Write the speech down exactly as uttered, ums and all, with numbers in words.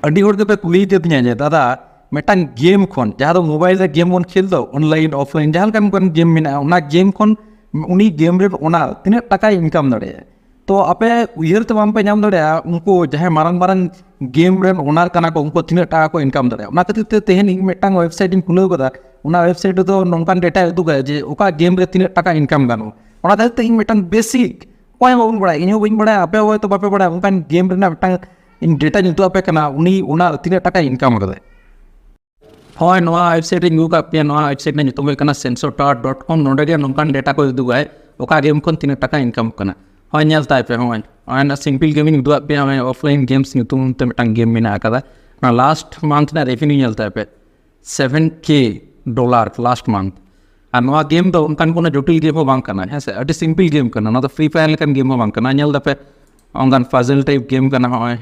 ᱟᱹᱰᱤ ᱦᱚᱲ ᱜᱮᱯᱮ ᱠᱩᱞᱤ ᱠᱟᱫᱤᱧᱟ ᱡᱮ, "ᱫᱟᱫᱟ, ᱢᱤᱫᱴᱟᱝ ᱜᱮᱢ ᱠᱷᱚᱱ, ᱡᱟᱦᱟᱸ ᱫᱚ ᱢᱳᱵᱟᱭᱤᱞ ᱨᱮ ᱜᱮᱢ ᱵᱚᱱ ᱠᱷᱮᱞ ᱫᱚ, ᱚᱱᱞᱟᱭᱤᱱ ᱚᱯᱷᱞᱟᱭᱤᱱ ᱡᱟᱦᱟᱸ ᱞᱮᱠᱟᱱ ᱜᱮᱢ ᱢᱮᱱᱟᱜᱼᱟ, ᱚᱱᱟ ᱜᱮᱢ ᱠᱷᱚᱱ ᱩᱱᱤ ᱜᱮᱢ ᱨᱮᱱ ᱳᱱᱟᱨ ᱛᱤᱱᱟᱹᱜ ᱴᱟᱠᱟᱭ ᱤᱱᱠᱟᱢ ᱫᱟᱲᱮᱭᱟᱜᱼᱟ?" ᱛᱚ ᱟᱯᱮ ᱩᱭᱦᱟᱹᱨ ᱛᱮ ᱵᱟᱝᱯᱮ ᱧᱟᱢ ᱫᱟᱲᱮᱭᱟᱜᱼᱟ, ᱩᱱᱠᱩ ᱡᱟᱦᱟᱸᱭ ᱢᱟᱨᱟᱝ ᱢᱟᱨᱟᱝ ᱜᱮᱢ ᱨᱮᱱ ᱳᱱᱟᱨ ᱠᱟᱱᱟ ᱠᱚ, ᱩᱱᱠᱩ ᱛᱤᱱᱟᱹᱜ ᱴᱟᱠᱟ ᱠᱚ ᱤᱱᱠᱟᱢ ᱫᱟᱲᱮᱭᱟᱜᱼᱟ᱾ ᱚᱱᱟ ᱠᱷᱟᱹᱛᱤᱨ ᱛᱮ ᱛᱮᱦᱮᱧ ᱤᱧ ᱢᱤᱫᱴᱟᱝ ᱳᱭᱮᱵᱽᱥᱟᱭᱤᱴ ᱤᱧ ᱠᱷᱩᱞᱟᱹᱣ ᱠᱟᱫᱟ᱾ ᱚᱱᱟ ᱳᱭᱮᱵᱽᱥᱟᱭᱤᱴ ᱨᱮᱫᱚ ᱱᱚᱝᱠᱟᱱ ᱰᱮᱴᱟᱭ ᱩᱫᱩᱜᱟ ᱡᱮ ᱚᱠᱟ ᱜᱮᱢ ᱨᱮ ᱛᱤᱱᱟᱹᱜ ᱴᱟᱠᱟ ᱤᱱᱠᱟᱢ ᱜᱟᱱᱚᱜᱼᱟ᱾ ᱚᱱᱟ ᱠᱷᱟᱹᱛᱤᱨ ᱛᱮ ᱤᱧ ᱢᱤᱫᱴᱟᱝ ᱵᱮᱥᱤᱠ, ᱚᱠᱚᱭ ᱦᱚᱸ ᱵᱟᱵᱚᱱ ᱵᱟᱲᱟᱭᱟ, ᱤᱧ ᱦᱚᱸ ᱵᱟᱹᱧ ᱵᱟᱲᱟᱭᱟ, ᱟᱯᱮ ᱦᱚᱸ ᱦᱚᱭᱛᱳ ᱵᱟᱯᱮ ᱵᱟᱲᱟᱭᱟ, ᱚᱱᱠᱟᱱ ᱜᱮᱢ ᱨᱮᱱᱟᱜ ᱢᱤᱫᱴᱟᱝ ᱤᱧ ᱰᱮᱴᱟᱧ ᱩᱫᱩᱜ ᱟᱯᱮ ᱠᱟᱱᱟ, ᱩᱱᱤ ᱳᱱᱟᱨ ᱛᱤᱱᱟᱹᱜ ᱴᱟᱠᱟᱭ ᱤᱱᱠᱟᱢ ᱠᱟᱫᱟᱭ᱾ ᱦᱳᱭ, ᱱᱚᱣᱟ ᱳᱭᱮᱵᱽᱥᱟᱭᱤᱴ ᱨᱤᱧ ᱟᱹᱜᱩ ᱠᱟᱜ ᱯᱮᱭᱟ᱾ ᱱᱚᱣᱟ ᱳᱭᱮᱵᱽᱥᱟᱭᱤᱴ ᱨᱮᱱᱟᱜ ᱧᱩᱛᱩᱢ ᱦᱩᱭᱩᱜ ᱠᱟᱱᱟ sensor tower dot com᱾ ᱱᱚᱰᱮ ᱜᱮ ᱱᱚᱝᱠᱟᱱ ᱰᱮᱴᱟ ᱠᱚ ᱩᱫᱩᱜᱟᱭ, ᱚᱠᱟ ᱜᱮᱢ ᱠᱷᱚᱱ ᱛᱤᱱᱟᱹᱜ ᱴᱟᱠᱟ ᱤᱱᱠᱟᱢ ᱠᱟᱱᱟ᱾ ᱦᱳᱭ, ᱧᱮᱞ ᱛᱟᱭ ᱯᱮ᱾ ᱦᱳᱭ, ᱦᱳᱭ, ᱚᱱᱟ ᱥᱤᱢᱯᱤᱞ ᱜᱮᱢᱤᱧ ᱩᱫᱩᱜ ᱟᱫ ᱯᱮᱭᱟ᱾ ᱦᱳᱭ, ᱚᱯᱷᱞᱟᱭᱤᱱ ᱜᱮᱢᱥ ᱧᱩᱛᱩᱢ ᱛᱮ ᱢᱤᱫᱴᱟᱝ ᱜᱮᱢ ᱢᱮᱱᱟᱜ ᱟᱠᱟᱫᱟ᱾ ᱚᱱᱟ ᱞᱟᱥᱴ ᱢᱟᱱᱛᱷ ᱨᱮᱱᱟᱜ ᱨᱮᱵᱷᱮᱱᱤᱭᱩ ᱧᱮᱞ ᱛᱟᱭ ᱯᱮ, ᱥᱮᱵᱷᱮᱱ ᱠᱮ ᱰᱚᱞᱟᱨ ᱞᱟᱥᱴ ᱢᱟᱱᱛᱷ᱾ ᱟᱨ ᱱᱚᱣᱟ ᱜᱮᱢ ᱫᱚ ᱚᱱᱠᱟᱱ ᱠᱳᱱᱳ ᱡᱚᱴᱤᱞ ᱜᱮᱢ ᱦᱚᱸ ᱵᱟᱝ ᱠᱟᱱᱟ, ᱦᱮᱸ ᱥᱮ? ᱟᱹᱰᱤ ᱥᱤᱢᱯᱤᱞ ᱜᱮᱢ ᱠᱟᱱᱟ᱾ ᱱᱚᱣᱟ ᱫᱚ ᱯᱷᱨᱤ ᱯᱷᱟᱭᱟᱨ ᱞᱮᱠᱟᱱ ᱜᱮᱢ ᱦᱚᱸ ᱵᱟᱝ ᱠᱟᱱᱟ᱾ ᱧᱮᱞ ᱫᱟᱯᱮ, ᱚᱱᱠᱟᱱ ᱯᱟᱡᱮᱞ ᱴᱟᱭᱤᱯ ᱜᱮᱢ ᱠᱟᱱᱟ᱾ ᱦᱚᱸᱜᱼᱚᱭ